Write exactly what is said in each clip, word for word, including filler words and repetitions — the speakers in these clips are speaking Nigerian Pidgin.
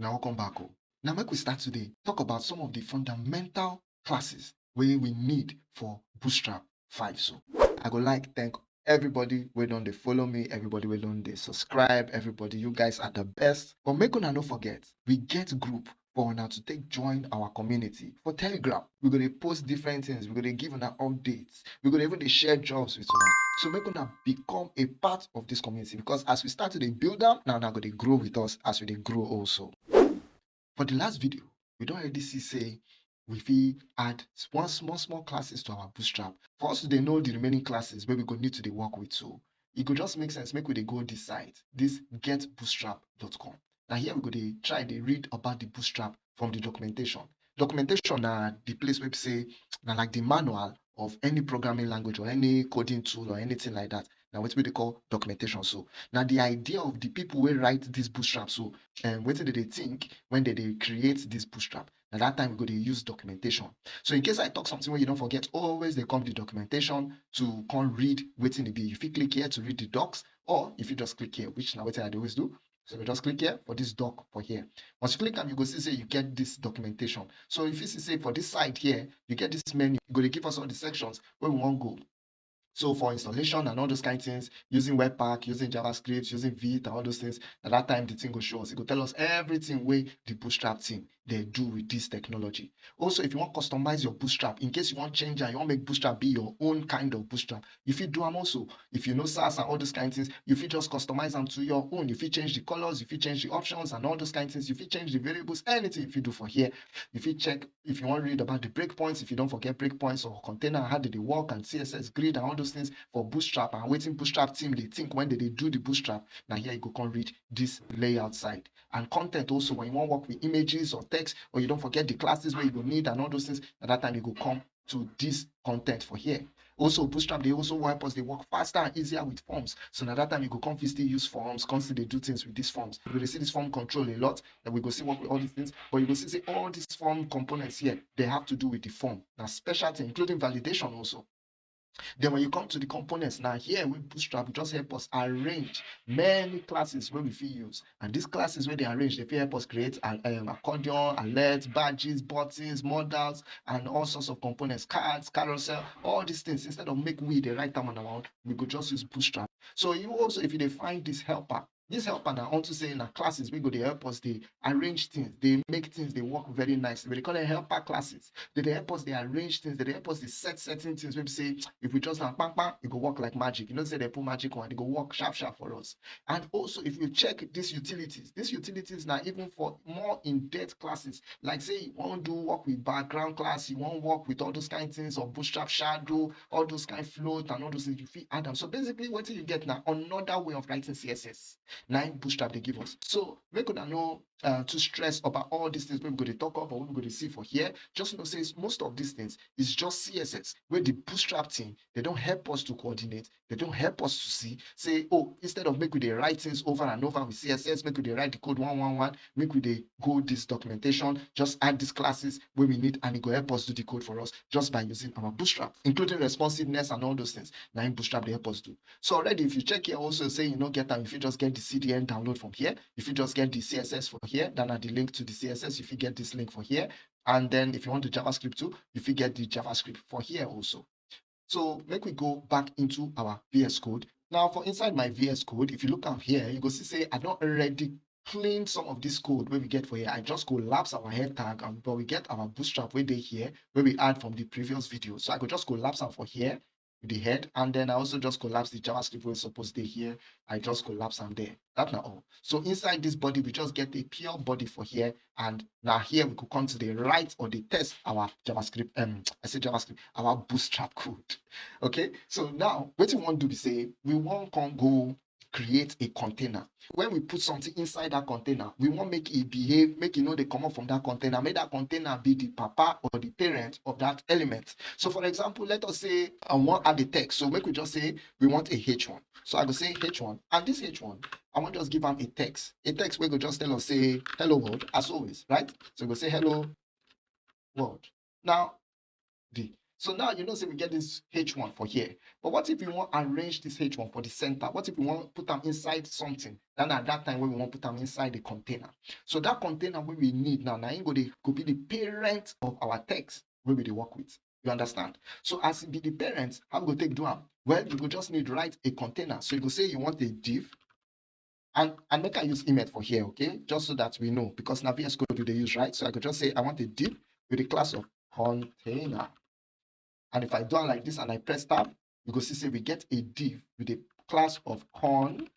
Now welcome back. Oh. Now make we start today. Talk about some of the fundamental classes where we need for Bootstrap five. So I go like thank everybody where don't they follow me, everybody where don't they subscribe, everybody, you guys are the best. But make una no forget, we get group for now to take join our community for Telegram. We're gonna post different things. We're gonna give una updates. We're gonna even dey share jobs with una. So make una become a part of this community, because as we start to dey build them, now now go dey grow with us as we dey grow also. For the last video, we don't already see say we fit add one small small classes to our Bootstrap for us to dey know the remaining classes where we go need to dey work with. So it go just make sense make we dey go this site, this get bootstrap dot com. Now here we go dey try dey read about the Bootstrap from the documentation. Documentation na the place where we say na like the manual of any programming language or any coding tool or anything like that. Now what we dey call documentation. So now the idea of the people where write this Bootstrap, so and what did they think when they, they create this Bootstrap? Now that time we go to use documentation. So in case I talk something where you don't forget, always they come the documentation to come read waiting the be. If you click here to read the docs, or if you just click here, which now what I always do. So we just click here for this doc for here. Once you click them, you go see say you get this documentation. So if you see say for this side here, you get this menu, you go to give us all the sections where we want go. So for installation and all those kind of things, using Webpack, using JavaScript, using Vite and all those things, at that time the thing go show us. It go tell us everything where the Bootstrap team they do with this technology. Also, if you want to customize your Bootstrap, in case you want to change and you want to make Bootstrap be your own kind of Bootstrap, if you do them also, if you know Sass and all those kind of things, you fit just customize them to your own. You fit change the colors, you fit change the options and all those kind of things. You fit change the variables, anything if you do for here. You fit check if you want to read about the breakpoints, if you don't forget breakpoints or container, how did they work and C S S grid and all those things for Bootstrap and waiting Bootstrap team they think when they, they do the Bootstrap. Now here you go come read this layout side. And content also, when you want to work with images or text, or you don't forget the classes where you go need and all those things, at that time you go come to this content for here. Also, Bootstrap they also help us they work faster and easier with forms. So now that time you go come fit still use forms, constantly do things with these forms. We dey see this form control a lot, and we go see work with all these things. But you go see say all these form components here they have to do with the form. Now special thing, including validation also. Then when you come to the components, now here we Bootstrap just help us arrange many classes where we fit use. And these classes where they arrange, they fit help us create an um, accordion, alerts, badges, buttons, modals, and all sorts of components, cards, carousel, all these things. Instead of make we the right time on our own, we could just use Bootstrap. So you also, if you dey find this helper, this helper now onto say na classes we go dey help us dey arrange things, dey make things dey work very nice. We dey call it helper classes. They dey help us dey arrange things. They dey help us dey set certain things. Maybe say if we just na pam pam, it go work like magic. You know say they put magic on, it go work sharp sharp for us. And also if you check these utilities, these utilities now even for more in-depth classes, like say you want to work with background class, you want to work with all those kind of things or Bootstrap shadow, all those kind of float and all those things, you fit add them. So basically what you get now, another way of writing C S S. Now Bootstrap they give us. So make una know uh, to stress about all these things we go to talk about, we go to see for here. Just know say most of these things is just C S S where the Bootstrap team they don't help us to coordinate. They don't help us to see say, oh, instead of make we dey write things over and over with C S S, make we dey write the code one one one, make we dey go this documentation, just add these classes where we need, and it go help us do the code for us just by using our Bootstrap, including responsiveness and all those things. Now in Bootstrap they help us do. So already if you check here also say you know get them, if you just get the C D N download from here, if you just get the C S S from here, then at the link to the C S S, if you get this link from here. And then if you want the JavaScript too, if you get the JavaScript for here also. So make we go back into our V S Code. Now for inside my V S Code, if you look up here, you go see say I don't already clean some of this code where we get for here. I just collapse our head tag, and but we get our Bootstrap where they here where we add from the previous video. So I could just collapse them for here with the head, and then I also just collapse the JavaScript where it's supposed to be here. I just collapse them there. That's not all. So inside this body, we just get a pure body for here, and now here we could come to the right or the test our JavaScript. Um, I say JavaScript, our Bootstrap code. Okay, so now what we want to do is say we want can go create a container. When we put something inside that container, we want make it behave, make it know they come up from that container, make that container be the papa or the parent of that element. So for example, let us say I want add a text. So make we just say we want a H one. So I go say H one, and this H one, I want just give them a text. A text we go just tell us say hello world as always, right? So we go say hello world. Now, the So now you know say we get this H one for here. But what if we wan arrange this H one for the center? What if we wan put am inside something? Then at that time when we wan put am inside the container. So that container wey we need now, na im go dey go be the parent of our text wey we dey work with. You understand? So as e be the parent, how we go take do am? Well, you go just need write a container. So you go say you want a div, and and make I use Emmet for here, okay? Just so that we know, because na V S Code we dey use, right? So I go just say I want a div with the class of container. And if I do am like this and I press tab, you go see say we get a div with the class of con.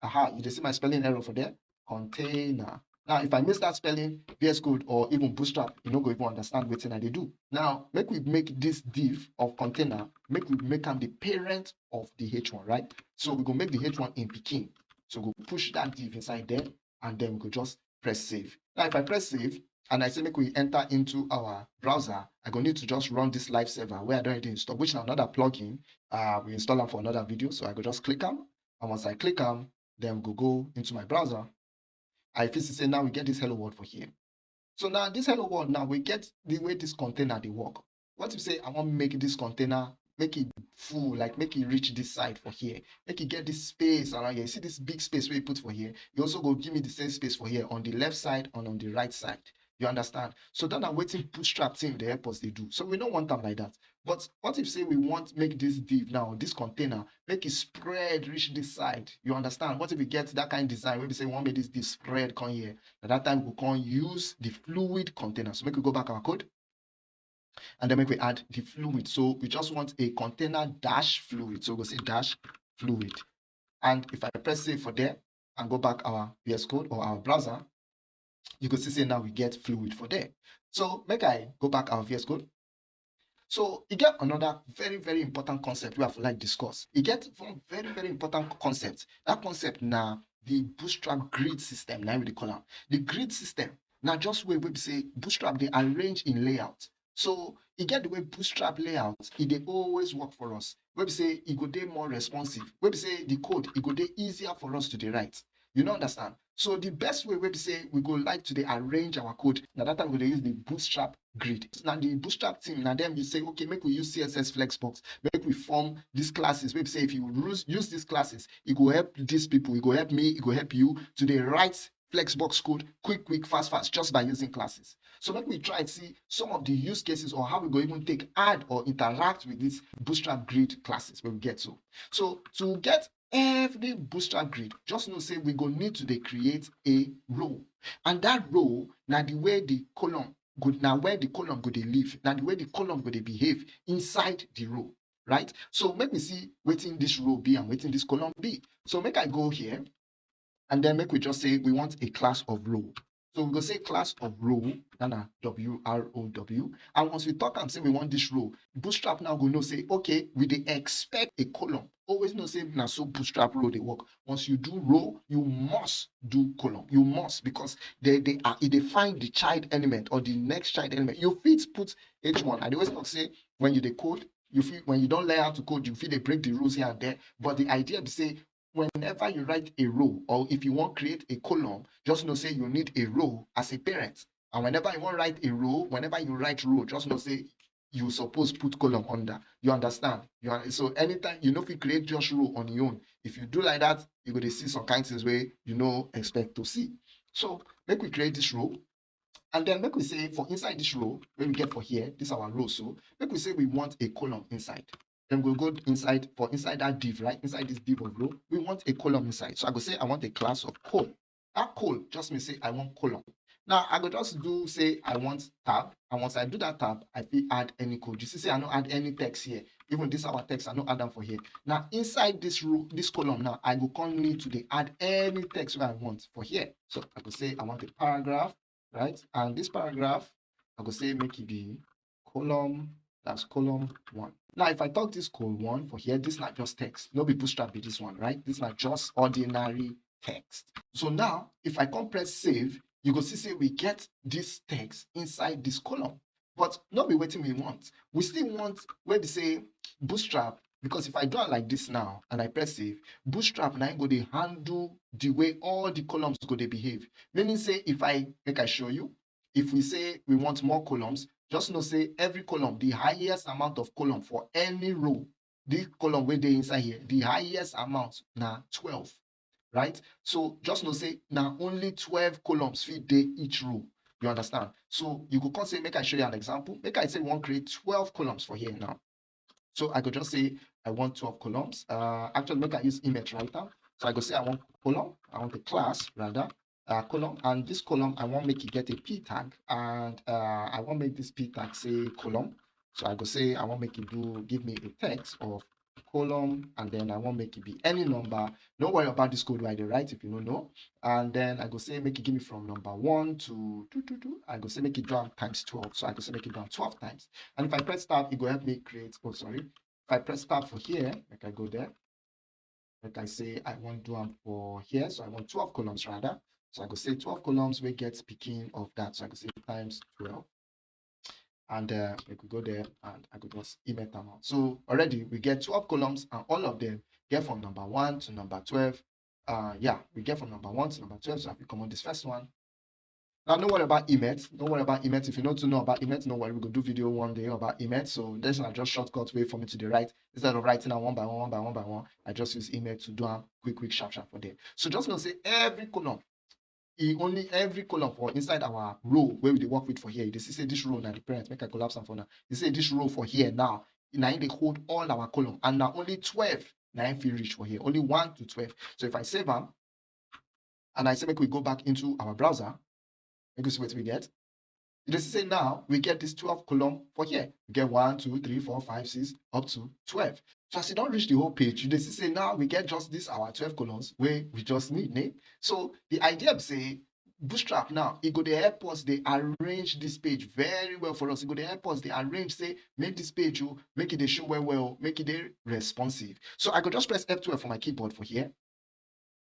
Aha, you dey see my spelling error for there? Container. Now, if I miss that spelling, V S Code or even Bootstrap, you no go even understand wetin I dey do. Now, make we make this div of container, make we make am the parent of the H one, right? So we go make the H one im pikin. So we go push that div inside there, and then we go just press save. Now, if I press save and I say make we enter into our browser, I go need to just run this live server wey I don already install, which na another plugin. Uh, we install am for another video, so I go just click am. And once I click am, then we go go into my browser. I fit see say now we get this hello world for here. So now this hello world, now we get the way this container dey work. What if say I wan make this container, make it full, like make it reach this side for here, make it get this space around here. You see this big space wey you put for here? You also go give me the same space for here on the left side and on the right side. You understand? So that na wetin Bootstrap team dey help us dey do. So we no want am like that. But what if say we want make this div now, this container, make it spread reach this side? You understand? What if we get that kind design wey be say we wan make this div spread come here? Na that time we go come use the fluid container. So make we go back our code, and then make we add the fluid. So we just want a container dash fluid. So we go say dash fluid. And if I press save for there and go back our V S Code or our browser, you go see say now we get fluid for there. So make I go back our V S Code. So e get another very, very important concept wey I for like discuss. E get one very, very important concept. That concept na the Bootstrap grid system, na im we dey call am. The grid system na just way wey be say Bootstrap dey arrange im layout. So e get the way Bootstrap layout, e dey always work for us. Wey be say e go dey more responsive. Wey be say the code, e go dey easier for us to dey write. You no understand? So the best way wey be say we go like to dey arrange our code, na that time we go dey use the Bootstrap grid. Na the Bootstrap team, na dem you say, okay, make we use C S S Flexbox, make we form these classes. Wey be say if you use, use these classes, e go help these people, e go help me, e go help you to dey write Flexbox code quick, quick, fast, fast, just by using classes. So make we try see some of the use cases or how we go even take add or interact with these Bootstrap grid classes wey we get so. So to get every Bootstrap grid, just know say we go need to dey create a row. And that row na the way the column go, na where the column go dey live, na the way the column go dey behave inside the row, right? So make we see wetin this row be and wetin this column be. So make I go here, and then make we just say we want a class of row. So we go say class of row, na na W R O W. And once we talk am say we want this row, Bootstrap now go know say, okay, we dey expect a column. Always know say na so Bootstrap row dey work. Once you do row, you must do column. You must, because they, they are, e dey find the child element or the next child element. You fit put H one. I dey always talk say when you dey code, you fit, when you don learn how to code, you fit dey break the rules here and there. But the idea be say whenever you write a row, or if you wan create a column, just know say you need a row as a parent. And whenever you wan write a row, whenever you write row, just know say you suppose put column under. You understand? You are, so anytime, you no fit create just row on your own. If you do like that, you go dey see some kind things wey you no expect to see. So make we create this row. And then make we say for inside this row wey we get for here, this our row. So make we say we want a column inside. Then we go inside, for inside that div, right? Inside this div of row, we want a column inside. So I go say I want a class of col. That col just mean say I want column. Now I go just do say I want tab. And once I do that tab, I fit add any code. You see say I no add any text here. Even this our text, I no add am for here. Now inside this row, this column now, I go come need to dey add any text wey I want for here. So I go say I want a paragraph, right? And this paragraph, I go say make e be column, that's column one. Now if I talk this col one for here, this na just text. No be Bootstrap be this one, right? This na just ordinary text. So now if I come press save, you go see say we get this text inside this column. But no be wetin we want. We still want wey be say Bootstrap, because if I do am like this now and I press save, Bootstrap na im go dey handle the way all the columns go dey behave. Meaning say if I, make I show you, if we say we want more columns, Just know say every column, the highest amount of column for any row, the column wey dey inside here, the highest amount na twelve, right? So just know say na only twelve columns fit dey each row. You understand? So you go come say, make I show you an example. Make I say we wan create twelve columns for here now. So I go just say I want twelve columns. Uh, actually, make I use image writer. So I go say I want column, I want a class rather, uh, column, and this column I want make it get a p tag, and uh, I want make this p tag say column. So I go say I want make it do, give me a text of column, and then I want make it be any number. No worry about this code right there, right? If you don't know, and then I go say make it give me from number one to two, two, two. I go say make it do am times twelve. So I go say make it do am twelve times. And if I press tab, it go help me create. Oh, sorry. If I press tab for here, like I go there, like I say, I want do am for here. So I want twelve columns rather. So I go say twelve columns wey get pikin of that. So I go say times twelve. And uh, we could go there and I could just email them out. So already we get twelve columns and all of them get from number one to number twelve. Uh, yeah, we get from number one to number twelve. So I will come on this first one. Now, no worry about emet. No worry about emet. If you don't know about emet, no worry. We go do video one day about emet. So this is just shortcut way for me to the right. Instead of writing am one by one, one by one by one, I just use emet to do am quick, quick, sharp, sharp for there. So just know say every column, e only every column for inside our row wey we dey work with for here. You dey see say this row na the parent. Make I collapse am for now. You see this row for here now, na im dey hold all our column, and na only twelve na im fit reach for here. Only one to twelve. So if I save am, and I say make we go back into our browser, make we see what we get. You dey see say now we get this twelve column for here. We get one, two, three, four, five, six, up to twelve. So as you don reach the whole page, you dey see say now we get just this our twelve columns wey we just need, ne? So the idea be say Bootstrap now, e go dey help us dey arrange this page very well for us. E go dey help us dey arrange say make this page o, make e dey show well well, make e dey responsive. So I go just press F twelve for my keyboard for here.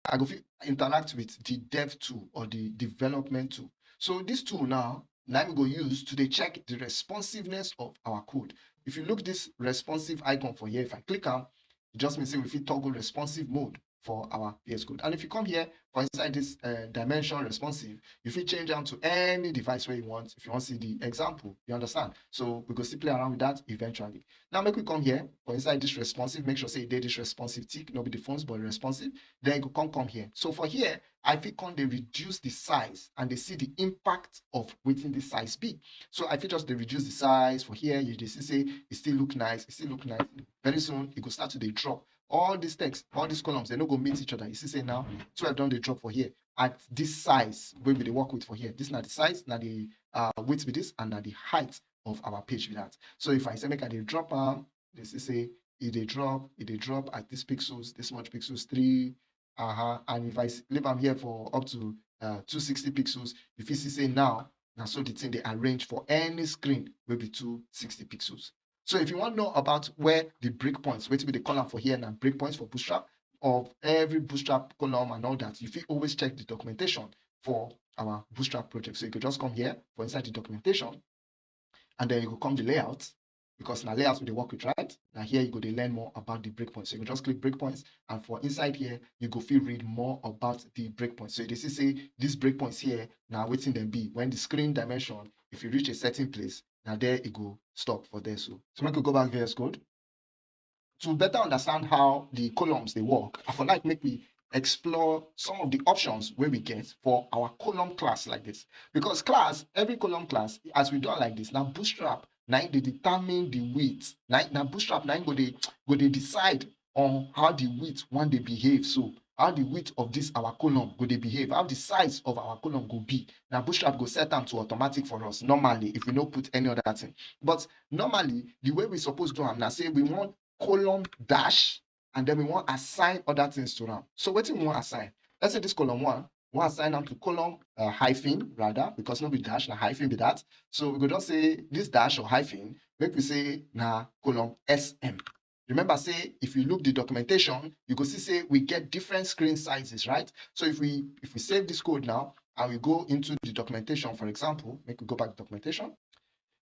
I go fit interact with the dev tool or the development tool. So this tool now, now we go use to dey check the responsiveness of our code. If you look this responsive icon for here, if I click am, it just means say we fit toggle responsive mode for our V S Code. And if you come here for inside this uh, dimension responsive, you fit change am to any device where you want. If you want to see the example, you understand? So we go still play around with that eventually. Now make we come here for inside this responsive, make sure say e dey this responsive tick, no be the phones, but responsive. Then you go come come here. So for here, I fit come dey reduce the size and dey see the impact of wetin the size be. So I fit just dey reduce the size for here. You dey see say e still look nice, e still look nice. Very soon, e go start to dey drop. All these text, all these columns, they no go meet each other. You see say now twelve don dey drop for here at this size wey we dey work with for here. This na the size, na the uh, width be this, and na the height of our page be that. So if I say make I dey drop am, you see say e dey drop, e dey drop at this pixels, this much pixels, three, uh-huh. And if I s- leave am here for up to uh, two sixty pixels, you fit see say now na so the thing dey arrange for any screen wey be two sixty pixels. So if you wan know about where the breakpoints, wetin we dey call am for here na breakpoints for Bootstrap, of every Bootstrap column and all that, you fit always check the documentation for our Bootstrap project. So you go just come here for inside the documentation, and then you go come the layout, because na layout we dey work with, right? Na here you go dey learn more about the breakpoints. So you go just click breakpoints, and for inside here, you go fit read more about the breakpoints. So you dey see say these breakpoints here na wetin dem be. When the screen dimension, if you reach a certain place, na there e go stop for there. So, so make we go back V S Code. To better understand how the columns dey work, I for like make we explore some of the options wey we get for our column class like this. Because class, every column class, as we do am like this, na Bootstrap na im dey determine the width. Na, na Bootstrap na im go dey go dey decide on how the width wan dey behave. So how the width of this our column go dey behave, how the size of our column go be, na Bootstrap go set am to automatic for us normally if we no put any other thing. But normally, the way we suppose do am na say we wan column dash, and then we wan assign other things to am. So wetin we wan assign? Let's say this column one, we wan assign am to column uh, hyphen rather, because no be dash, na hyphen be that. So we go just say this dash or hyphen, make we say na column S M. Remember say if you look the documentation, you go see say we get different screen sizes, right? So if we if we save this code now and we go into the documentation, for example, make we go back to documentation,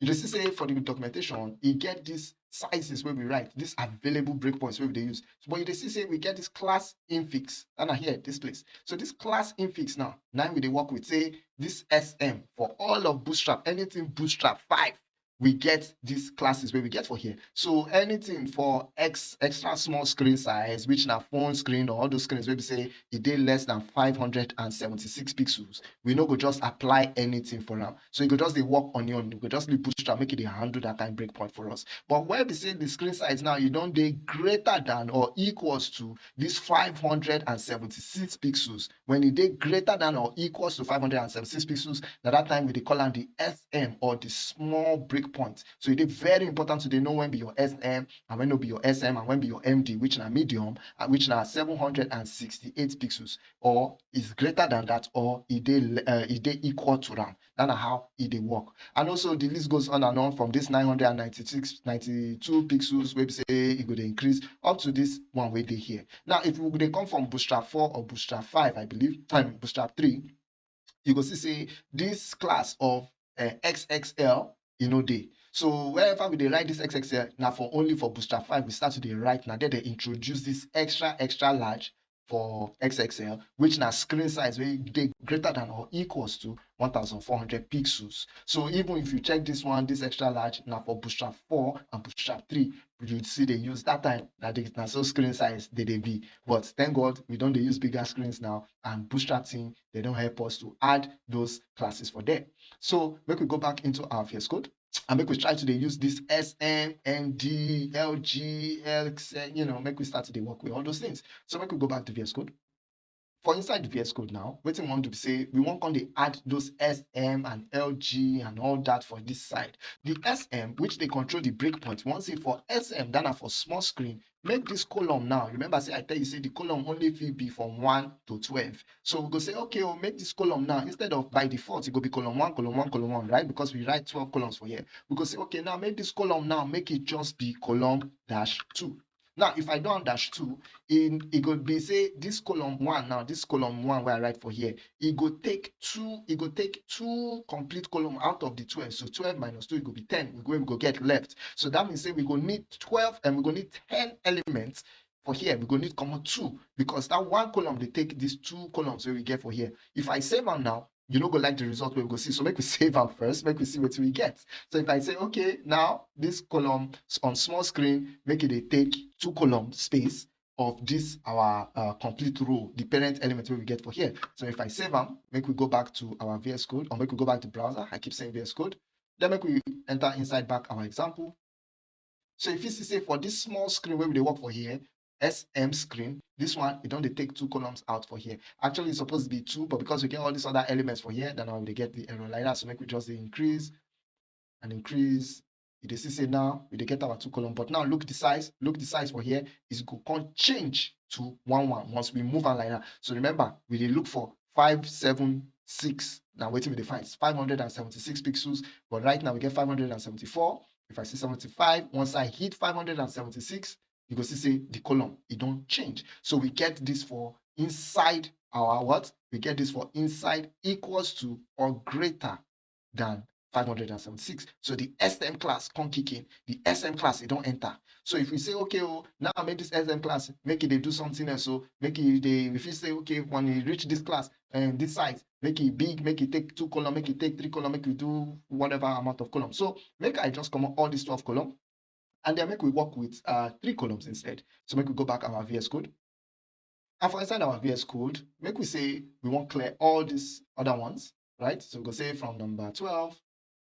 you dey see say for the documentation, e get these sizes wey we write, these available breakpoints wey we dey use. So, but you dey see say we get this class infix, and na here, this place. So this class infix now, na im we dey work with, say this S M for all of Bootstrap, anything Bootstrap five, we get these classes wey we get for here. So anything for X, extra small screen size, which na phone screen or all those screens wey be say e dey less than five hundred and seventy-six pixels, we no go just apply anything for am. So e go just dey work on your own. We go just leave Bootstrap make e dey handle that kind breakpoint for us. But where be say the screen size now, e don dey greater than or equals to this five hundred and seventy-six pixels. When e dey greater than or equals to five hundred and seventy-six pixels, na that time we dey call am the S M or the small breakpoint. So e dey very important to dey know when be your S M and when no be your S M and when be your M D, which na medium, and which na seven hundred and sixty-eight pixels, or is greater than that, or e dey le- uh, e dey equal to am. That na how e dey work. And also the list goes on and on from this nine hundred and ninety-six, ninety-two pixels wey be say e go dey increase up to this one wey dey here. Now, if we dey come from Bootstrap four or Bootstrap five, I believe, um, Bootstrap three, you go see say this class of uh, X X L, e no dey. So wherever we dey write this X X L, na for only for Bootstrap five we start to dey write. Na there they introduce this extra, extra large for X X L, which na screen size wey dey greater than or equals to one thousand four hundred pixels. So even if you check this one, this extra large, na for Bootstrap four and Bootstrap three, you see they use that time. Na the, na so screen size they dey be. But thank God we don dey use bigger screens now, and Bootstrap team, they don help us to add those classes for there. So make we go back into our V S Code and make we try to dey use this S M, M D, L G, X, you know, make we start to dey work with all those things. So make we go back to V S Code. For inside the V S Code now, wetin we wan do be say we wan come dey add those S M and L G and all that for this side. The S M, which dey control the breakpoint, we wan say for S M, that na for small screen, make this column now. Remember say I tell you say the column only fit be from one to twelve. So we go say, okay, oh, make this column now, instead of by default, e go be column one, column one, column one, right? Because we write twelve columns for here. We go say, okay, now make this column now, make it just be column dash two. Now, if I don dash two, e e go be say this column one now, this column one wey I write for here, e go take two, e go take two complete column out of the twelve. So twelve minus two, e go be ten. We go, we go get left. So that means say we go need twelve and we go need ten elements for here. We go need comot two because that one column dey take these two columns wey we get for here. If I save am now, you no go like the result wey we go see. So make we save am first, make we see wetin we get. So if I say, okay, now this column s- on small screen, make e dey take two column space of this our uh, complete row, the parent element wey we get for here. So if I save am, make we go back to our V S Code, or make we go back to browser. I keep saying V S Code. Then make we enter inside back our example. So if you see say for this small screen wey we dey work for here, S M screen, this one, e don dey take two columns out for here. Actually, it's supposed to be two, but because we get all these other elements for here, then now we dey get the error like that. So make we just dey increase and increase. You dey see say now we dey get our two column, but now look the size, look the size for here, is go come change to one one once we move am like that. So remember, we dey look for five seven six. Now wetin we dey find? Five hundred and seventy-six pixels, but right now we get five hundred and seventy-four. If I see seventy-five, once I hit five hundred and seventy-six, you go see say the column, e don change. So we get this for inside our what? We get this for inside equals to or greater than five hundred and seventy-six. So the S M class come kick in. The S M class, e don enter. So if we say, okay, oh, now make this S M class, make it dey do something else. So make it dey, if you say, okay, when you reach this class and this size, make it big, make it take two column, make it take three column, make it do whatever amount of column. So make I just comot all these twelve column and then make we work with uh, three columns instead. So make we go back our V S Code. And for inside our V S Code, make we say we wan clear all these other ones, right? So we go say from number twelve,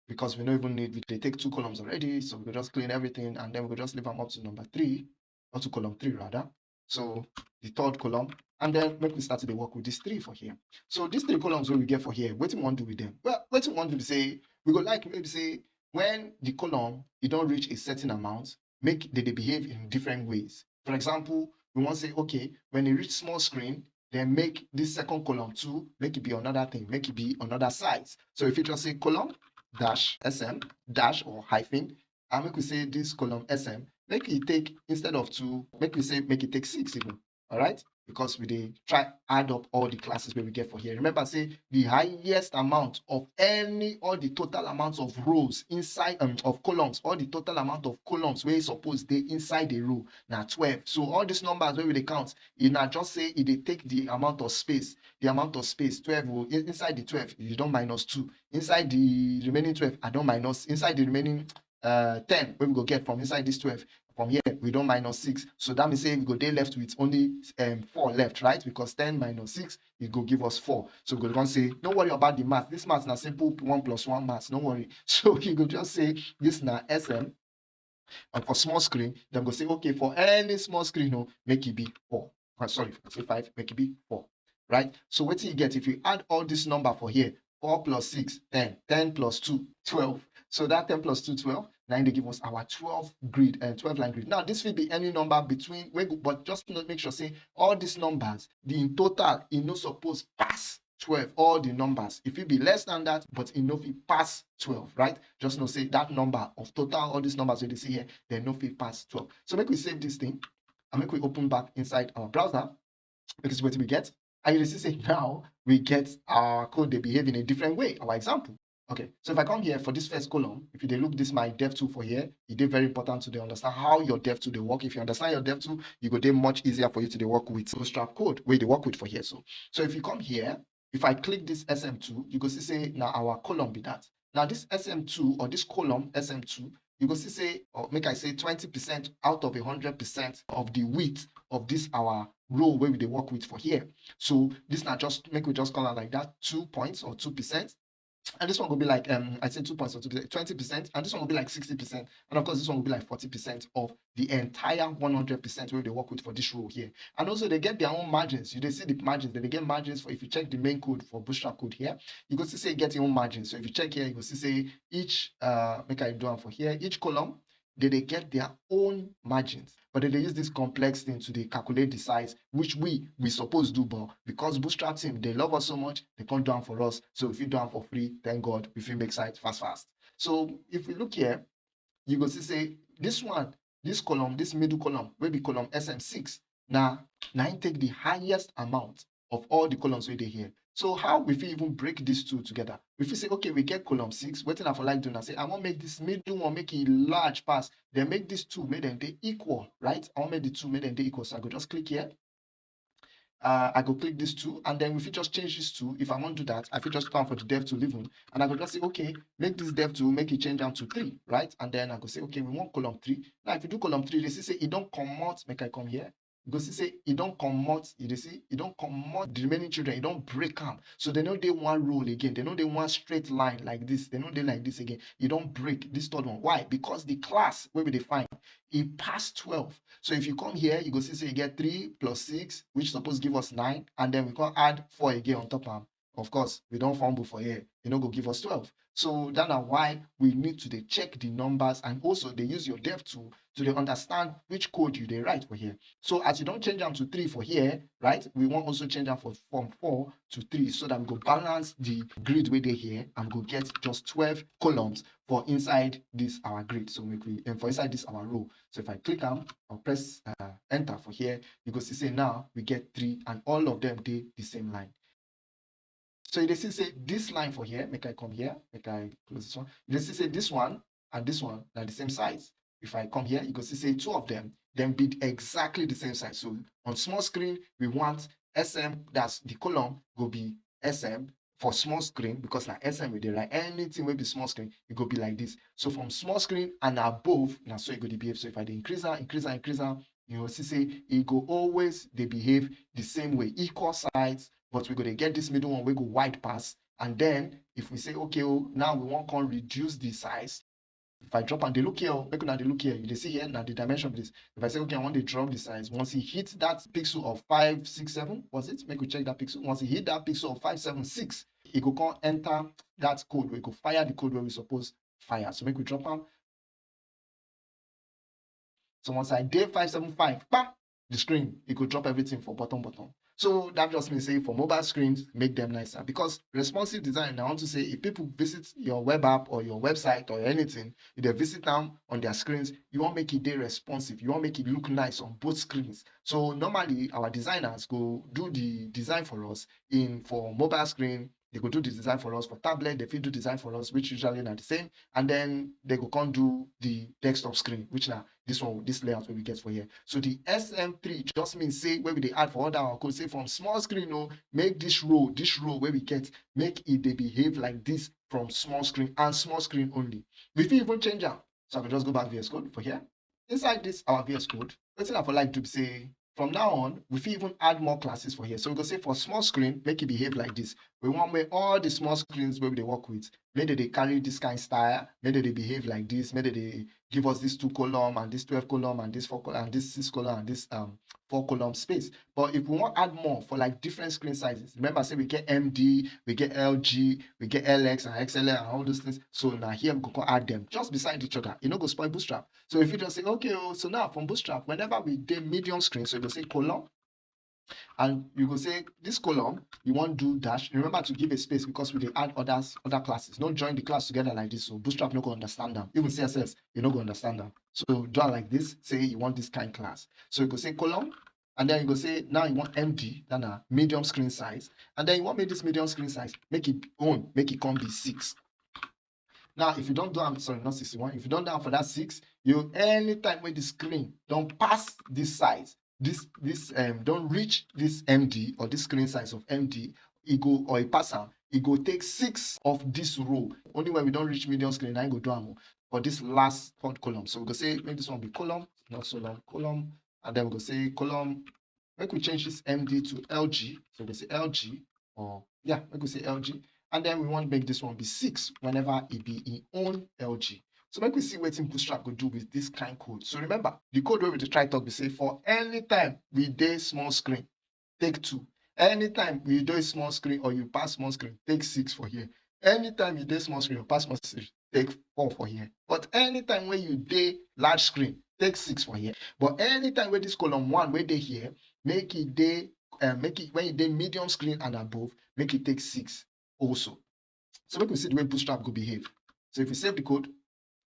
because we no even need, we dey take two columns already. So we go just clean everything and then we go just leave am up to number three, or to column three rather. So the third column, and then make we start to dey work with these three for here. So these three columns wey we get for here, wetin we wan do with them? Well, wetin we wan do be say we go like maybe say when the column e don reach a certain amount, make they dey behave in different ways. For example, we wan say, okay, when e reach small screen, then make this second column too, make it be another thing, make it be another size. So if you just say column dash S M dash or hyphen, and make we say this column S M, make it take, instead of two, make we say make it take six even. All right, because we dey try add up all the classes wey we get for here. Remember say the highest amount of any, all the total amounts of rows inside, um, of columns, all the total amount of columns wey suppose dey inside the row na twelve. So all these numbers wey we dey count, e na just say e dey take the amount of space, the amount of space twelve o, in-, inside the twelve, you don minus two. Inside the remaining twelve, I don minus. Inside the remaining, uh, ten wey we go get from inside this twelve, from here, we don minus six. So that means say we go dey left with only, um, four left, right? Because ten minus six, e go give us four. So we go come say, no worry about the math. This math na simple one plus one math, no worry. So you go just say this na S M. And for small screen, dem go say, okay, for any small screen, no, make e be four. Uh, sorry, I say five, make e be four, right? So wetin you get if you add all this number for here, four plus six, ten, ten plus two, twelve. So that ten plus two, twelve, na im dey give us our twelve grid, and twelve line grid. Now, this fit be any number between, wey go, but just to make sure say all these numbers, the in total, e no suppose pass twelve, all the numbers. E fit be less than that, but e no fit pass twelve, right? Just know say that number of total, all these numbers wey you dey see here, dem no fit pass twelve. So make we save this thing and make we open back inside our browser. Make you see wetin we get. And you dey see say now we get our code dey behave in a different way, our example. Okay, so if I come here for this first column, if you dey look this my dev tool for here, e dey very important to dey understand how your dev tool dey work. If you understand your dev tool, e go dey much easier for you to dey work with Bootstrap code wey you dey work with for here. So, so if you come here, if I click this S M two, you go see say na our column be that. Now this S M two or this column S M two, you go see say, or make I say twenty percent out of a hundred percent of the width of this our row wey we dey work with for here. So this na just, make we just call am like that, two points or two percent. And this one go be like, um, I say two points or two percent, twenty percent, and this one go be like sixty percent. And of course, this one go be like forty percent of the entire one hundred percent wey we dey work with for this row here. And also, they get their own margins. You dey see the margins, they dey get margins for, if you check the main code for Bootstrap code here, you go see say e get im own margins. So if you check here, you go see say each, uh, make I do am for here, each column, they dey get their own margins, but they dey use this complex thing to dey calculate the size, which we, we suppose do, but because Bootstrap team, they love us so much, they come do am for us. So if you do am for free, thank God, we fit make site fast, fast. So if we look here, you go see say this one, this column, this middle column, wey be column S M six, na, na im take the highest amount of all the columns wey dey here. So how we fit even break these two together? We fit say, okay, we get column six. Wetin I for like do na say I wan make this middle one make e large pass. Then make these two, make dem dey equal, right? I wan make the two, make dem dey equal. So I go just click here. Uh, I go click this two, and then we fit just change this two. If I wan do that, I fit just come for the dev tool even, and I go just say, okay, make this dev tool, make e change am to three, right? And then I go say, okay, we want column three. Now, if you do column three, they see say e don comot. Make I come here. You go see say e don comot. You dey see, e don comot the remaining children. E don break am. So they no dey one row again. They no dey one straight line like this. They no dey like this again. E don break this third one. Why? Because the class wey we dey find, e pass twelve. So if you come here, you go see say you get three plus six, which suppose give us nine, and then we come add four again on top am. Of course, we don fumble for here. E no go give us twelve. So that na why we need to dey check the numbers and also dey use your dev tool to dey understand which code you dey write for here. So as you don change am to three for here, right, we wan also change am for, from four to three, so that we go balance the grid wey dey here and go get just twelve columns for inside this our grid. So make we, um, for inside this our row. So if I click am or press, uh, enter for here, you go see say now we get three and all of them dey the same line. So you dey see say this line for here, make I come here, make I close this one. You dey see say this one and this one na the same size. If I come here, you go see say two of them, dem be exactly the same size. So on small screen, we want S M, that's the column, go be S M for small screen, because na S M we dey write. Anything wey be small screen, e go be like this. So from small screen and above, na so e go dey behave. So if I dey increase am, increase am, increase am, you go see say e go always dey behave the same way, equal sides, but we go dey get this middle one wey go wide pass. And then if we say, okay, oh, now we wan come reduce the size. If I drop am, dey look here, oh, make una dey look here. You dey see here, na the dimension be this. If I say, okay, I wan dey drop the size. Once e hit that pixel of five six seven, was it? Make we check that pixel. Once e hit that pixel of five seven six, e go come enter that code. We go fire the code wey we suppose fire. So make we drop am. So once I dey five seven five, pa, the screen, e go drop everything for bottom, bottom. So that just means say for mobile screens, make them nicer, because responsive design, I want to say, if people visit your web app or your website or anything, if they visit them on their screens, you want make it dey responsive. You want make it look nice on both screens. So normally our designers go do the design for us in for mobile screen, they go do the design for us. For tablet, they fit do design for us, which usually na the same. And then they go come do the desktop screen, which na this one, this layout wey we get for here. So the S M three just means say wey we dey add for under our code, say from small screen o, make this row, this row wey we get, make e dey behave like this from small screen and small screen only. We fit even change am. So I go just go back V S Code for here. Inside this our V S Code, wetin I for like do be say, from now on, we fit even add more classes for here. So we go say for small screen, make e behave like this. We want make all the small screens wey we dey work with, make they dey carry this kind style, make they dey behave like this, make they dey give us this two column and this twelve column and this four column and this six column and this um four column space. But if we want add more for like different screen sizes, remember say we get M D, we get L G, we get L X and X L and all those things. So now here we go come add them just beside each other. You no go spoil Bootstrap. So if you just say, okay, oh, so now from Bootstrap, whenever we dey medium screen, so you go say column, and you go say this column, you want do dash. Remember to give a space because we dey add others, other classes. No join the class together like this, so Bootstrap no go understand them. Even C S S, you no go understand them. So do it like this. Say you want this kind class. So you go say column, and then you go say now you want M D, that na medium screen size, and then you want make this medium screen size make it own, make it come be six. Now, if you don't do am, sorry, not sixty-one. If you don't do am for that six, you anytime when the screen don't pass this size, this this um don't reach this M D or this screen size of M D, e go or e pass am, e go take six of this row. Only when we don't reach medium screen, I go do am o, for this last third column. So we go say make this one be column, not so long, column, and then we go say column. Make we change this M D to L G. So we go say L G, or yeah, make we say L G. And then we want make this one be six whenever it be in own L G. So make we see wetin Bootstrap go do with this kind code. So remember, the code wey we dey try talk be say for anytime we dey small screen, take two. Anytime we dey small screen or you pass small screen, take six for here. Anytime you dey small screen or pass small screen, take four for here. But anytime when you dey large screen, take six for here. But anytime when this column one wey dey here, make it dey um, make it when you dey medium screen and above, make it take six also. So make we see the way Bootstrap go behave. So if we save the code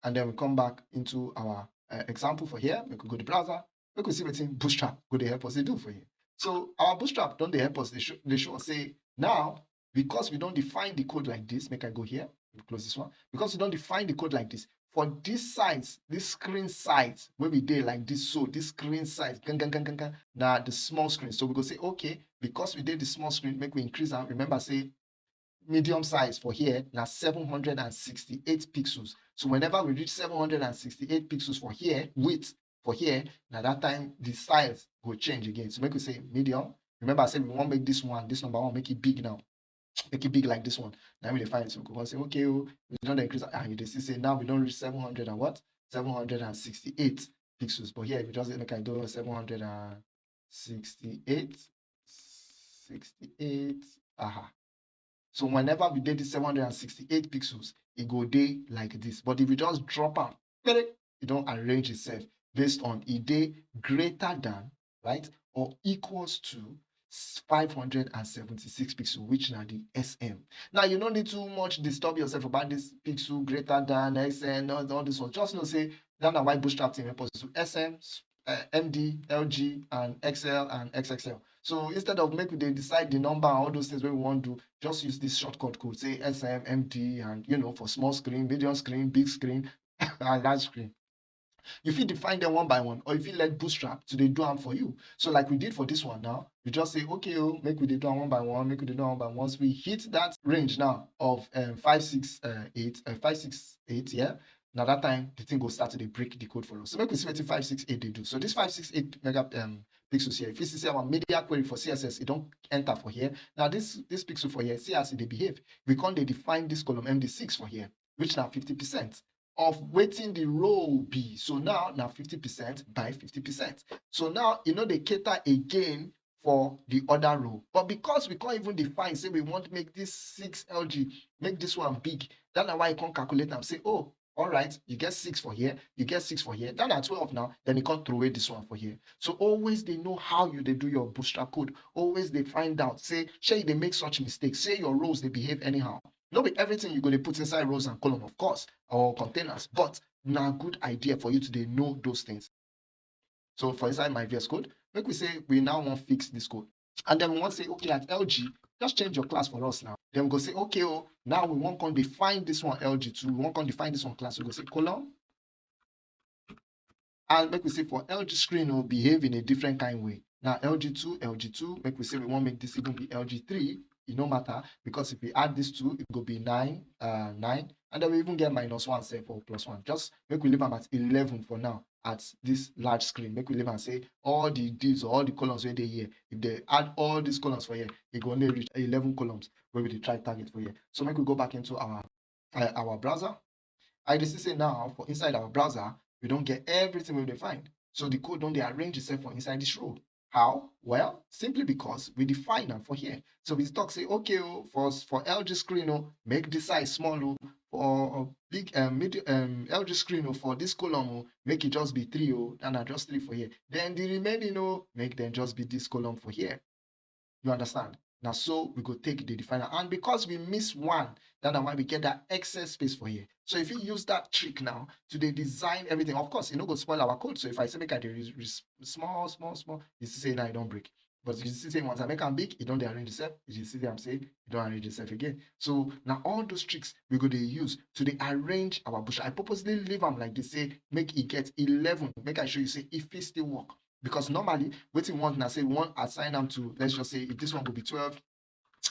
and then we come back into our uh, example for here, we could go to browser, we could see wetin Bootstrap go dey help us dey do for here. So our Bootstrap don dey help us dey show, dey show us say now, because we don define the code like this, make I go here, we close this one. Because we don define the code like this, for this size, this screen size wey we dey like this, so this screen size, gan, gan, gan, gan, gan, na the small screen. So we go say, okay, because we dey the small screen, make we increase am. Remember say medium size for here na seven hundred and sixty-eight pixels. So whenever we reach seven hundred and sixty-eight pixels for here, width for here, na that time the size go change again. So make we say medium. Remember say we want make this one, this number one, make it big now. Make it big like this one. Now we define it. So we go say, okay, oh, we don increase, and you dey see say now we don reach seven hundred and what? Seven hundred and sixty-eight pixels. But here, we just make I do seven hundred and sixty-eight, sixty-eight. Aha. So whenever we dey this seven hundred and sixty-eight pixels, e go dey like this. But if we just drop am, e don arrange itself based on e dey greater than, right, or equals to s-, five hundred and seventy-six pixel, which na the S M. Now, you no need too much disturb yourself about this pixel greater than, S M, all, all this one. Just know say that na why Bootstrap team help us do S M, uh, M D, L G, and X L and X X L. So instead of make we dey decide the number and all those things wey we wan do, just use this shortcut code, say S M, M D, and, you know, for small screen, medium screen, big screen, and large screen. You fit define them one by one, or you fit let Bootstrap to dey do am for you. So like we did for this one now, you just say, okay, oh, make we dey do am one by one, make we dey do am one by one. Once we hit that range now of um, five six eight, uh, five six eight, yeah, na that time the thing go start to dey break the code for us. So make we see wetin five six eight dey do. So this five six eight mega um, pixels here, if you see say our media query for C S S, e don enter for here. Now this this pixel for here, see as e dey behave. We come dey define this column M D six for here, which na fifty percent of wetin the row be. So now na fifty percent by fifty percent. So now e no dey cater again for the other row. But because we can't even define, say we want make this six L G, make this one big. That's why I can calculate and say, oh, All right, you get six for here, you get six for here. That na twelve now, then you come throw away this one for here. So always dey know how you dey do your Bootstrap code. Always dey find out, say, shey you dey make such mistake, say your rows dey behave anyhow. No be everything you go dey put inside rows and column, of course, or containers, but na good idea for you to dey know those things. So for inside my V S Code, make we say we now wan fix this code. And then we wan say, okay, at L G, just change your class for us now. Then we go say, okay, oh, now we wan come define this one L G two, we wan come define this one class. We go say column. And make we say for L G screen, will behave in a different kind way. Now L G two, L G two, make we say we wan make this even be L G three, e no matter, because if we add this two, it go be nine, uh, nine, and then we even get minus one sef or plus one. Just make we leave am at eleven for now at this large screen. Make we leave am say all the divs or all the columns wey dey here, if they add all these columns for here, e go only reach eleven columns wey we dey try target for here. So make we go back into our, uh, our browser. I dey see say now for inside our browser, we don get everything wey we dey find. So the code don dey arrange itself for inside this row. How? Well, simply because we define am for here. So we talk say, okay, oh, for, for L G screen, oh, make the size small, oh, for big, um, medium, um, L G screen, oh, for this column, oh, make it just be three, oh, and na just three for here. Then the remaining, oh, make them just be this column for here. You understand? Na so we go take the definer. And because we miss one, that na why we get that excess space for here. So if you use that trick now to dey design everything, of course, e no go spoil our code. So if I say make I dey re-, re-, small, small, small, you see say now e don break. But you see say once I make am big, e don dey arrange itself. You see say I'm say e don arrange itself again. So na all those tricks we go dey use to dey arrange our Bootstrap. I purposely leave am like this, say make e get eleven. Make I show you say e fit still work. Because normally, wetin we want na say we wan assign am to, let's just say, if this one go be twelve,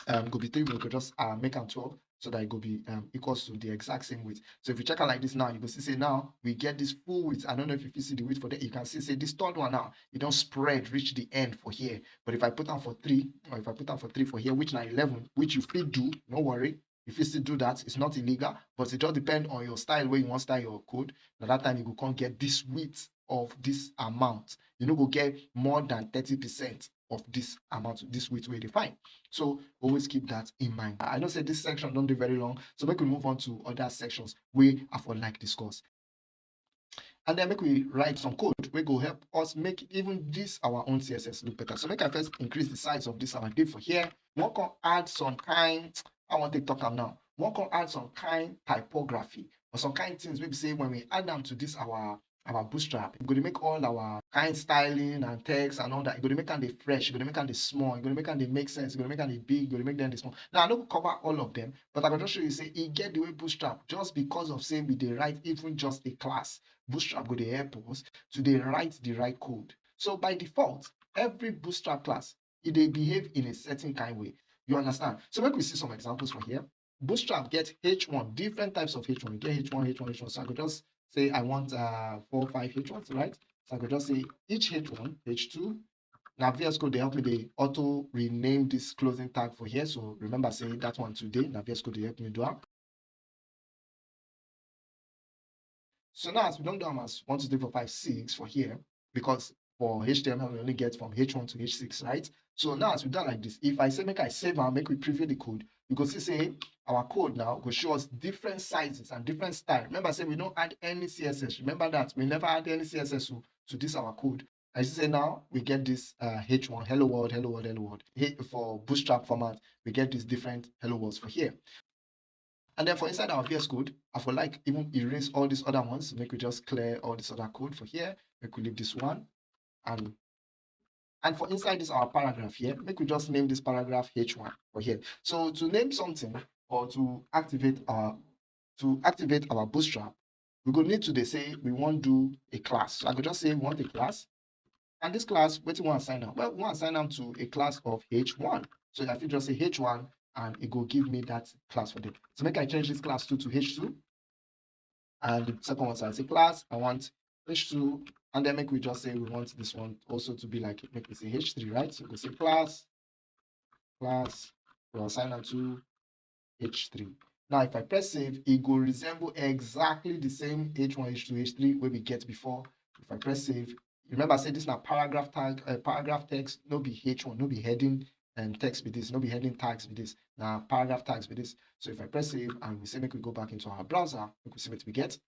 um, go be three, we go just, uh, make am twelve, so that it go be, um, equals to the exact same width. So if you check am like this now, you go see say now we get this full width. I don't know if you fit see the width for there. You can see say this third one now, e don spread reach the end for here. But if I put am for three, or if I put am for three for here, which na eleven, which you fit do, no worry, you fit still do that. It's not illegal, but it just depend on your style, where you wan style your code. Na that time you go come get this width of this amount. You no go get more than thirty percent of this amount, this width wey you dey find. So always keep that in mind. I know say this section don dey very long, so make we move on to other sections wey I for like discuss. And then make we write some code wey go help us make even this our own C S S look better. So make I first increase the size of this our div for here. We wan come add some kind, I wan take talk am now. We wan come add some kind typography or some kind things wey be say when we add am to this our, our Bootstrap, e go dey make all our kind styling and text and all that, e go dey make am dey fresh, e go dey make am dey small, e go dey make am dey make sense, e go dey make am dey big, e go dey make them dey small. Now, I no go cover all of them, but I go just show you say e get the way Bootstrap, just because of say we dey write even just a class, Bootstrap go dey help us to dey write the right code. So by default, every Bootstrap class, e dey behave in a certain kind way. You understand? So make we see some examples for here. Bootstrap get H one, different types of H one. You get H one, H one, H one. So I go just say I want, uh, four, five H ones, right? So I go just say each H one, H two. Now V S Code dey help me dey auto rename this closing tag for here. So remember say that one today, now V S Code dey help me do am. So now as we don do am as one, two, three, four, five, six for here, because for H T M L we only get from H one to H six, right? So now as we do am like this, if I say make I save am, make we preview the code, you go see say our code now go show us different sizes and different style. Remember say we no add any C S S. Remember that we never add any C S S to, to this our code. I see say now we get this, uh, H one, hello world, hello world, hello world. Hey, for Bootstrap format, we get these different hello worlds for here. And then for inside our V S Code, I for like even erase all these other ones. Make we just clear all this other code for here. Make we leave this one. And, and for inside this our paragraph here, make we just name this paragraph H one for here. So to name something or to activate our, to activate our Bootstrap, we go need to dey say we wan do a class. So I go just say we want a class. And this class, wetin we wan assign am? Well, we wan assign am to a class of H one. So I fit just say H one, and e go give me that class for there. So make I change this class two to H two. And the second one, so I say class, I want H two. And then make we just say we want this one also to be like, make we say H three, right? So we go say class, class, we'll assign am to H three. Now, if I press save, e go resemble exactly the same H one, H two, H three wey we get before. If I press save, remember say this na paragraph tag, uh, paragraph text, no be H one, no be heading, um, text be this, no be heading tags be this, na paragraph tags be this. So if I press save and we say make we go back into our browser, we could see what we get.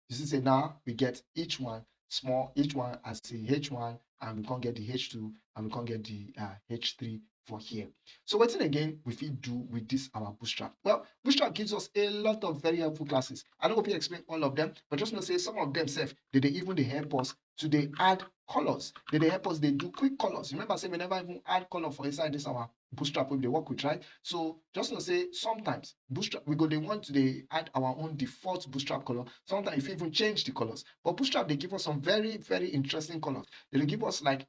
You see say now we get each one small, each one as a H one, and we can't get the H two, and we can't get the uh, H three for here. So what again we fit do with this our Bootstrap? Well, Bootstrap gives us a lot of very helpful classes. I don't know if you explain all of them, but just know say some of them self, they, they even they help us to they add colors. They, they help us they do quick colors. Remember say we never even add color for inside this our Bootstrap we they work with, right? So just know say sometimes Bootstrap we go they want to they add our own default Bootstrap color. Sometimes if you even change the colors, but Bootstrap they give us some very very interesting colors. They give us like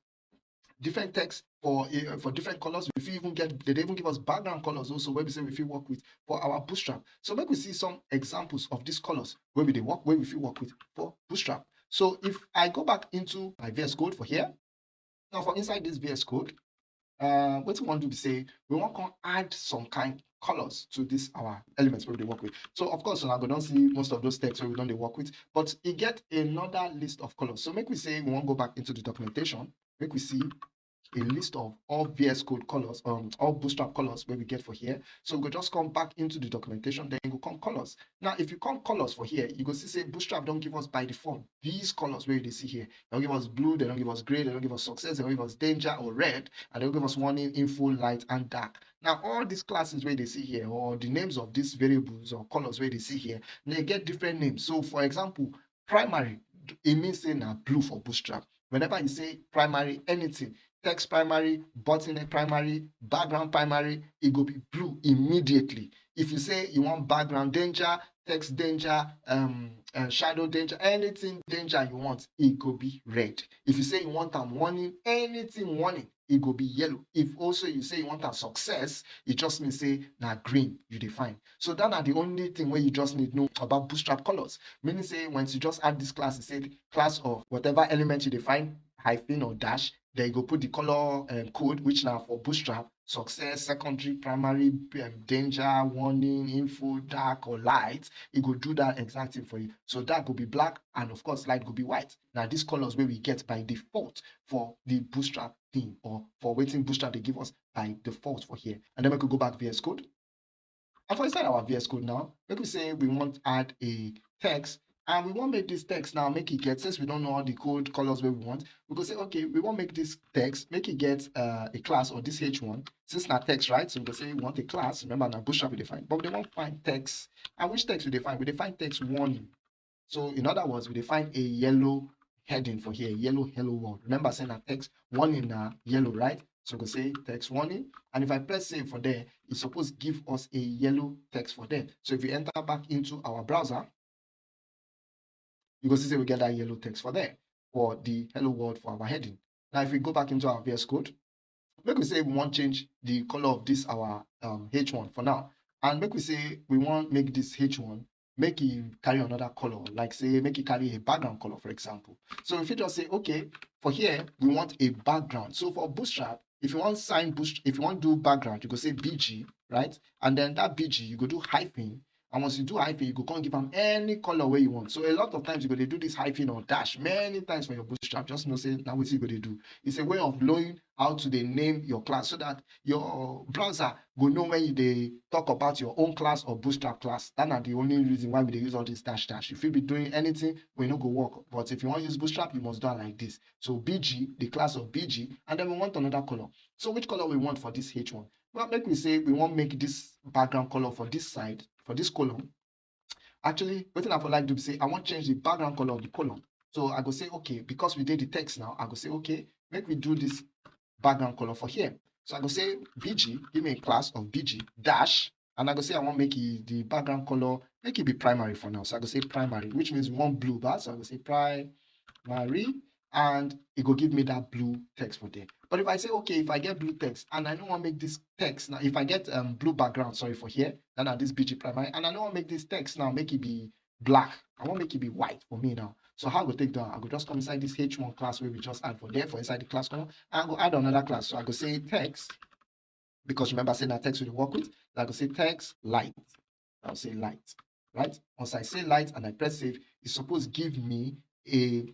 different text for uh, for different colors. If you even get, they even give us background colors also where we say we feel work with for our Bootstrap. So make we see some examples of these colors where we they work, where we feel work with for Bootstrap. So if I go back into my V S Code for here, now for inside this V S Code, uh, what we want to be say, we want to add some kind colors to this our elements where we work with. So of course, now we don't see most of those texts where we don't they work with, but you get another list of colors. So make we say we want to go back into the documentation, make we see a list of all V S Code colors, um, all Bootstrap colors where we get for here. So we go just come back into the documentation, then we go come colors. Now, if you come colors for here, you go see say Bootstrap don't give us by default these colors where you see here. They don't give us blue, they don't give us gray, they don't give us success, they don't give us danger or red, and they don't give us warning, info, light, and dark. Now, all these classes where they see here, or the names of these variables or colors where they see here, they get different names. So, for example, primary, it means say na blue for Bootstrap. Whenever you say primary, anything, text primary, button primary, background primary, it go be blue immediately. If you say you want background danger, text danger, um, uh, shadow danger, anything danger you want, it go be red. If you say you want am warning, anything warning, it go be yellow. If also you say you want a success, it just means say na green you define. So that are the only thing where you just need know about Bootstrap colors. Meaning say once you just add this class, you say class of whatever element you define, hyphen or dash, then you go put the color um, code, which now for Bootstrap, success, secondary, primary, um, danger, warning, info, dark or light. It go do that exact thing for you. So that could be black, and of course, light could be white. Now, these colors where we get by default for the Bootstrap theme or for waiting Bootstrap they give us by default for here. And then we could go back V S Code. And for inside our V S Code now, make we say we want add a text, and we want make this text now make it get, since we don't know all the code colors where we want, we go say, okay, we want make this text, make it get uh, a class or this H one. Since not text, right? So we go say we want a class. Remember now Bootstrap we define, but they want find text. And which text we define? We define text warning. So in other words, we define a yellow heading for here, yellow hello world. Remember saying that text warning now yellow, right? So we go say text warning. And if I press save for there, it's supposed to give us a yellow text for there. So if we enter back into our browser, you go see say we get that yellow text for there for the hello world for our heading. Now, if we go back into our V S Code, make we say we want change the color of this our um, H one for now. And make we say we want make this H one, make it carry another color, like say make it carry a background color, for example. So if you just say, okay, for here, we want a background. So for Bootstrap, if you want sign Bootstrap, if you want do background, you go say B G, right? And then that B G, you go do hyphen. And once you do hyphen, you go come give them any color where you want. So a lot of times you go to do this hyphen or dash many times for your Bootstrap. Just know say now what you go to do. It's a way of knowing how to they name your class so that your browser go know when you they talk about your own class or Bootstrap class. That's not the only reason why we they use all this dash dash. If you be doing anything, we no go work. But if you want to use Bootstrap, you must do it like this. So B G, the class of B G, and then we want another color. So which color we want for this H one? Well, make we say we want make this background color for this side, for this column. Actually, what I for like to say, I want change the background color of the column. So I go say, okay, because we did the text now, I go say, okay, make we do this background color for here. So I go say B G, give me a class of B G dash, and I go say I want make it the background color, make it be primary for now. So I go say primary, which means we want blue bar. So I go say primary, and it go give me that blue text for there. But if I say, okay, if I get blue text and I don't want to make this text now, if I get um blue background, sorry, for here, then at this B G primary, and I don't want to make this text now, make it be black. I want make it be white for me now. So how I go take down? I go just come inside this H one class where we just add for there for inside the class column. I go add another class. So I go say text, because remember saying that text will work with. So I go say text light. I'll say light, right? Once I say light and I press save, it's supposed to give me a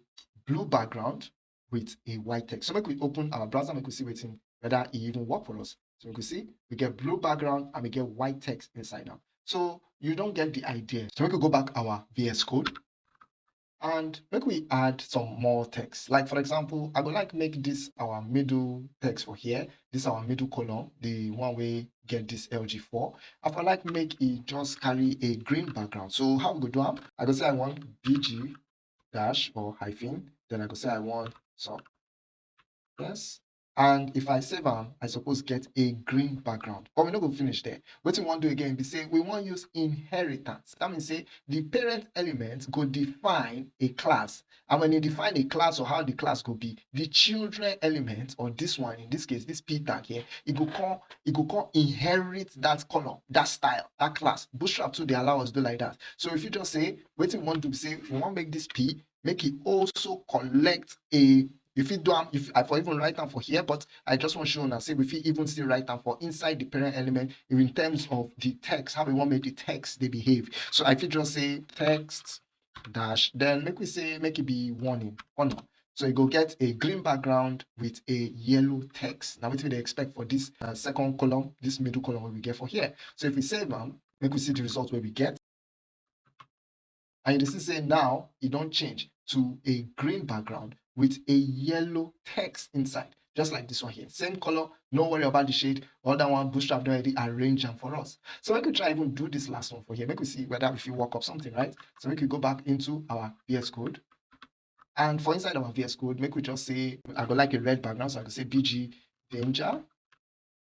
blue background with a white text. So make we open our browser, make we see waiting whether it even work for us. So you can see we get blue background and we get white text inside now. So you don't get the idea. So we could go back our V S Code and make we add some more text. Like for example, I would like make this our middle text for here. This our middle column, the one we get this L G four. I would like make it just carry a green background. So how we go do am? I go say I want B G dash or hyphen. Then I go say I want some. Yes. And if I save am, I suppose get a green background. But we no go finish there. Wetin we wan do again be say we wan use inheritance. That means say the parent element go define a class. And when you define a class or how the class go be, the children element, or this one, in this case, this P tag here, it go come, it go come inherit that column, that style, that class. Bootstrap too dey allow us do like that. So if you just say, wetin we wan do be say, if we wan make this P, make it also collect a, you fit do am, if I for even write am for here, but I just wan show una say we fit even still write am for inside the parent element in terms of the text, how we wan make the text dey behave. So I fit just say text dash, then make we say make it be warning, warning. So you go get a green background with a yellow text. Now wetin we dey expect for this uh, second column, this middle column wey we get for here. So if we save am, make we see the result wey we get. And you see say now e don change to a green background with a yellow text inside, just like this one here. Same color, no worry about the shade. Other one, Bootstrap don already arrange am for us. So make we try even do this last one for here. Make we see whether we fit work up something, right? So make we go back into our V S Code. And for inside our V S Code, make we just say, I go like a red background, so I go say B G danger.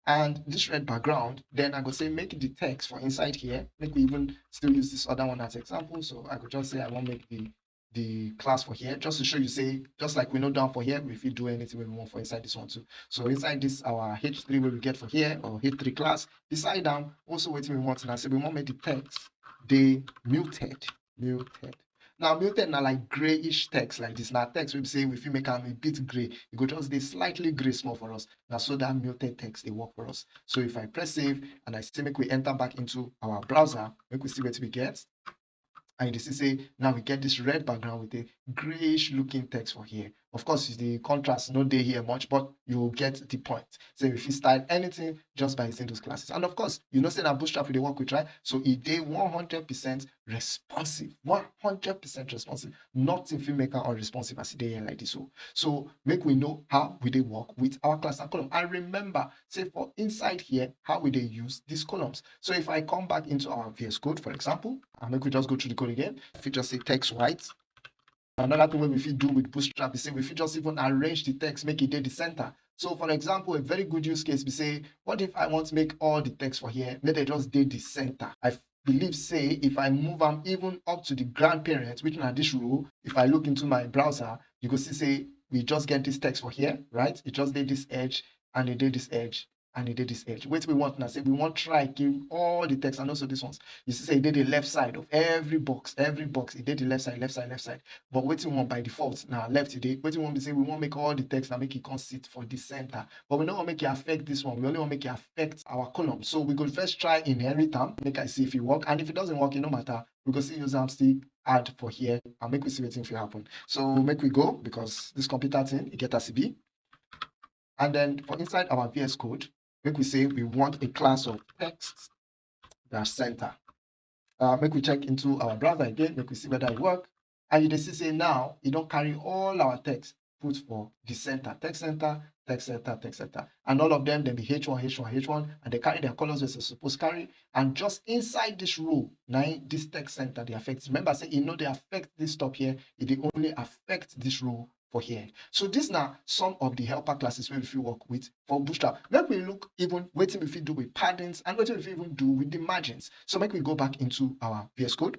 And this red background, then I go say make the text for inside here. Make we even still use this other one as example. So I go just say I wan make the the class for here, just to show you say, just like we no do am for here, we fit do anything wey we want for inside this one too. So inside this our H three wey we get for here, or H three class, beside am also wetin we want na say we wan make the text dey muted, muted. Now muted na like grayish text like this. Na text wey be say we fit make am a bit gray. E go just dey slightly gray small for us. Na so that muted text dey work for us. So if I press save and I say make we enter back into our browser, make we see wetin we get. And you see say now we get this red background with a grayish looking text for here. Of course, the contrast no dey here much, but you get the point. So if you style anything just by using those classes. And of course, you know say na Bootstrap we dey work with, right? So e dey one hundred percent responsive, one hundred percent responsive. Nothing fit make am unresponsive as e dey here like this. So, so make we know how we dey work with our class and column. And remember, say for inside here, how we dey use these columns. So if I come back into our V S Code, for example, and make we just go through the code again, if we just say text white, another thing wey we fit do with Bootstrap is say we fit just even arrange the text, make e dey the center. So for example, a very good use case be say, what if I want make all the text for here, make dem just dey the center? I believe say if I move am even up to the grandparents, which na this row, if I look into my browser, you go see say we just get this text for here, right? E just dey this edge and e dey this edge and e dey this edge. Wetin we want na say we wan try give all the text and also these ones. You see say e dey the left side of every box, every box, e dey the left side, left side, left side. But wetin we want by default na left e dey. Wetin we want be say we wan make all the text na make e come sit for the center. But we no wan make e affect this one. We only wan make e affect our column. So we go first try inherit am, make I see if e work. And if it doesn't work, e no matter. We go still use am still add for here and make we see wetin fit happen. So make we go because this computer thing, e get as e be. And then for inside our V S Code, make we say we want a class of text dash center. Uh, make we check into our browser again, make we see whether e work. And you dey see say now e don carry all our text put for the center, text center, text center, text center. And all of them, dem be H one, H one, H one, and they carry their colors wey dem suppose carry. And just inside this row, na im this text center dey affect. Remember say e no dey affect this top here, e dey only affect this row for here. So these na some of the helper classes wey we fit work with for Bootstrap. Make we look even wetin we fit do with paddings and wetin we fit even do with the margins. So make we go back into our V S Code.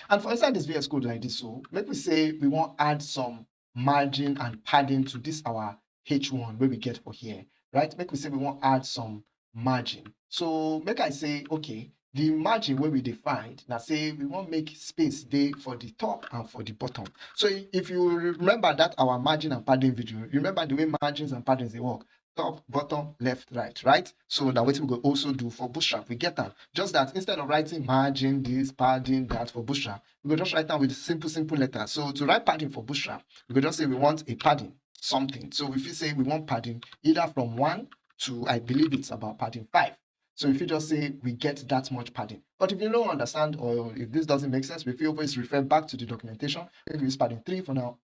And for inside this V S Code like this, so make we say we wan add some margin and padding to this our H one wey we get for here, right? Make we say we wan add some margin. So make I say, okay, the margin wey we dey find na say we wan make space dey for the top and for the bottom. So i- if you remember that our margin and padding video, you remember the way margins and paddings dey work, top, bottom, left, right, right? So na wetin we go also do for Bootstrap. We get am. Just that instead of writing margin, this, padding, that for Bootstrap, we go just write am with simple, simple letters. So to write padding for Bootstrap, we go just say we want a padding, something. So we fit say we want padding either from one to, I believe it's about padding five. So if you just say we get that much padding. But if you don't understand, or if this doesn't make sense, if you always refer back to the documentation, maybe use padding three for now.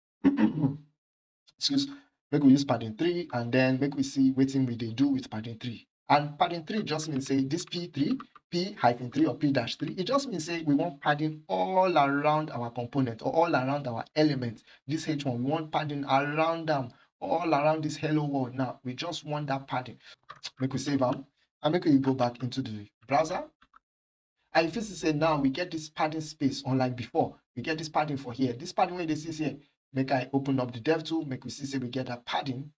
Excuse, make we use padding three, and then make we see wetin we dey do with padding three. And padding three just mean say this P three, P hyphen three or P dash three, it just means say we want padding all around our component or all around our element. This H one, we want padding around them, all around this hello world. Now, we just want that padding. Make we save am and make we go back into the browser. And you fit see say now we get this padding space, unlike before. We get this padding for here. This padding wey you dey see here, make I open up the dev tool, make we see say we get that padding.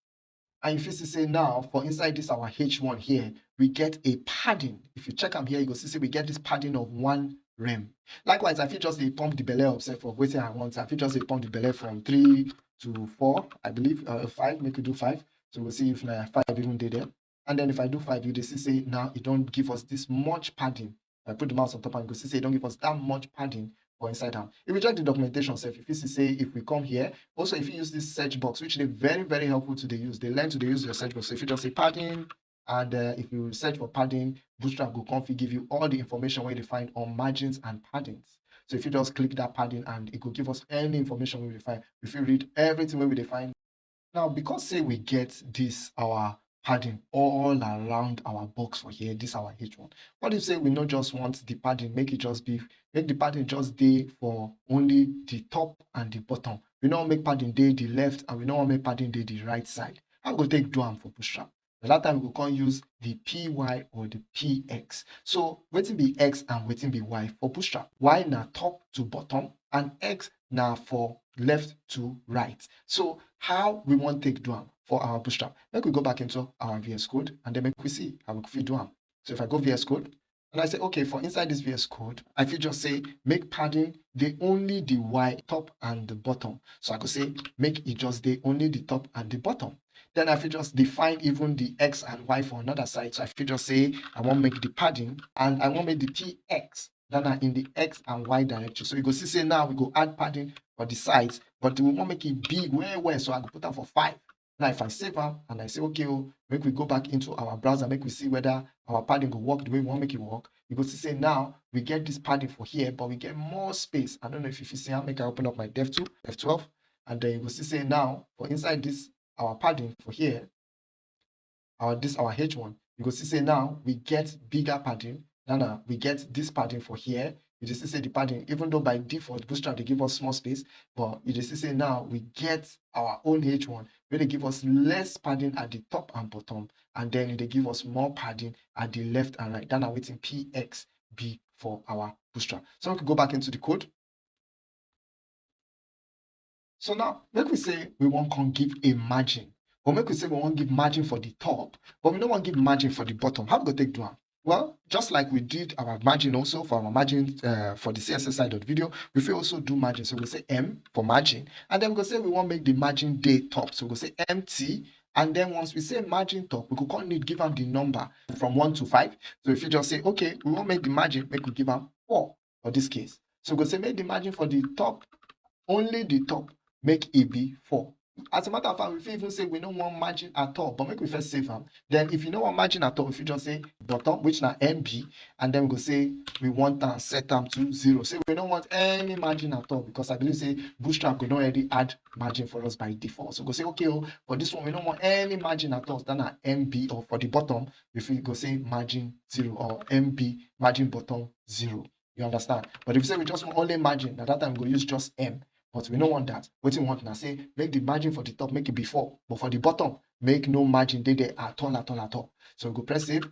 And you fit see say now for inside this our H one here, we get a padding. If you check am here, you go see say we get this padding of one rem. Likewise, I fit just dey pump the belle of self of wetin I want. I fit just dey pump the belle from three to four, I believe, uh, five, make we do five. So we'll see if na five even dey there. And then if I do five, you dey see say now e don give us this much padding. If I put the mouse on top and you go see say e don give us that much padding for inside am. If we check the documentation sef, you fit see say if we come here, also if you use this search box, which dey very, very helpful to dey use, dey learn to dey use your search box. So if you just say padding, and, uh, if you search for padding, Bootstrap go come fit give you all the information wey you dey find on margins and paddings. So if you just click that padding and it go give us any information wey we dey find, we fit read everything wey we dey find. Now, because say we get this our padding all around our box for here, this our H one. What if say we no just want the padding, make it just be, make the padding just dey for only the top and the bottom? We no wan make padding dey the left and we no wan make padding dey the right side. How we go take do am for Bootstrap? Na that time we go come use the P Y or the P X. So wetin be X and wetin be Y for Bootstrap? Y na top to bottom and X na for left to right. So how we wan take do am for our Bootstrap? Make we go back into our V S Code and then make we see how we fit do am. So if I go V S Code and I say, okay, for inside this V S Code, I fit just say make padding dey only the Y top and the bottom. So I go say make e just dey only the top and the bottom. Then I fit just define even the X and Y for another side. So I fit just say I wan make the padding and I wan make the P X, that na in the X and Y direction. So you go see say now we go add padding for the sides, but we wan make it big well well. So I go put am for five. Now if I save am and I say, okay, oh, make we go back into our browser, make we see whether our padding go work the way we wan make it work. You go see say now we get this padding for here, but we get more space. I don't know if you fit see am. Make I open up my dev tool, F twelve, and then you go see say now for inside this our padding for here, our, this our H one, you go see say now we get bigger padding. Now, now we get this padding for here. You dey see say the padding, even though by default Bootstrap dey give us small space, but you dey see say now we get our own H one wey dey give us less padding at the top and bottom, and then e dey give us more padding at the left and right. That na wetin P X be for our Bootstrap. So we can go back into the code. So now, make we say we wan come give a margin, or make we say we wan give margin for the top, but we no wan give margin for the bottom. How we go take do am? Well, just like we did our margin also for our margin, uh, for the C S S I dot video, we fit also do margin. So we say M for margin, and then we go say we wan make the margin dey top. So we go say M T, and then once we say margin top, we go come need give am the number from one to five. So if you just say, okay, we wan make the margin, make we give am four for this case. So we go say make the margin for the top, only the top, make e be four. As a matter of fact, we fit even say we no wan margin at all, but make we first save am. Then if you no wan margin at all, we fit just say bottom, which na M B, and then we go say we want am set am to zero. Say we no want any margin at all, because I believe say Bootstrap go don already add margin for us by default. So we go say, okay, oh, for this one, we no want any margin at all, that na M B, or for the bottom, we fit go say margin zero or M B, margin bottom zero. You understand? But if you say we just want only margin, na that time we go use just M. But we no want that. Wetin we want na say make the margin for the top, make it be four, but for the bottom, make no margin dey there at all, at all, at all. So we go press save.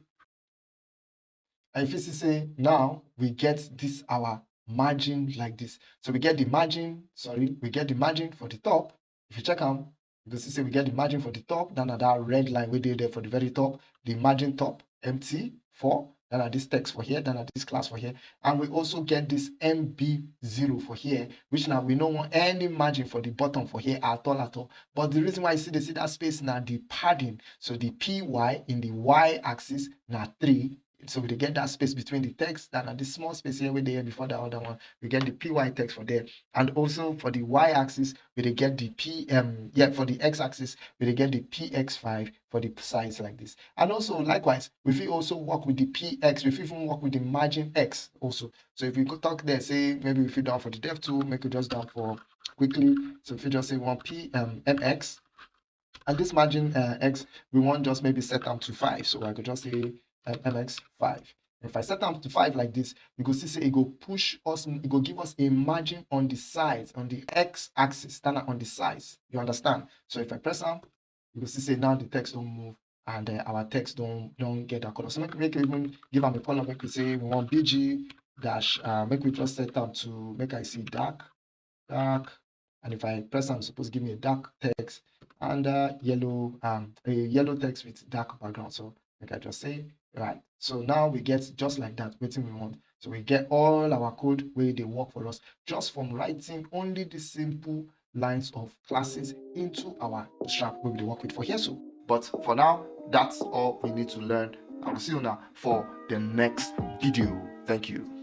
And if you see say now we get this our margin like this. So we get the margin, sorry, we get the margin for the top. If you check am, you go see say we get the margin for the top, then na that red line wey dey there for the very top, the margin top, M T four, then na this text for here, then na this class for here. And we also get this M B zero for here, which now we no want any margin for the bottom for here at all, at all. But the reason why you see dey see that space na the padding. So the P Y in the Y axis na three, So we dey get that space between the text, that na the small space here wey dey here before that other one. We get the P Y text for there. And also for the Y axis, we dey get the P, um, yeah, for the X axis, we dey get the P X five for the size like this. And also, likewise, we fit also work with the P X, we fit even work with the margin X also. So if we go talk there, say maybe we fit down for the dev tool, make it just down for quickly. So if you just say one P, um, M X, and this margin, uh, X, we want just maybe set am to five. So I could just say, um, M X five. If I set am to five like this, you go see say e go push us, e go give us a margin on the size, on the X axis, than on the size. You understand? So if I press am, you go see say now the text don move and, uh, our text don, don get that color. So make, make we even give am a color, make we say we want B G dash, uh, make we just set am to, make I see dark, dark. And if I press am, e suppose give me a dark text and, uh, yellow, um, a yellow text with dark background. So make I just say, right. So now we get just like that, wetin we want. So we get all our code wey dey work for us just from writing only the simple lines of classes into our Bootstrap wey we dey work with for here so. But for now, that's all we need to learn. I will see you now for the next video. Thank you.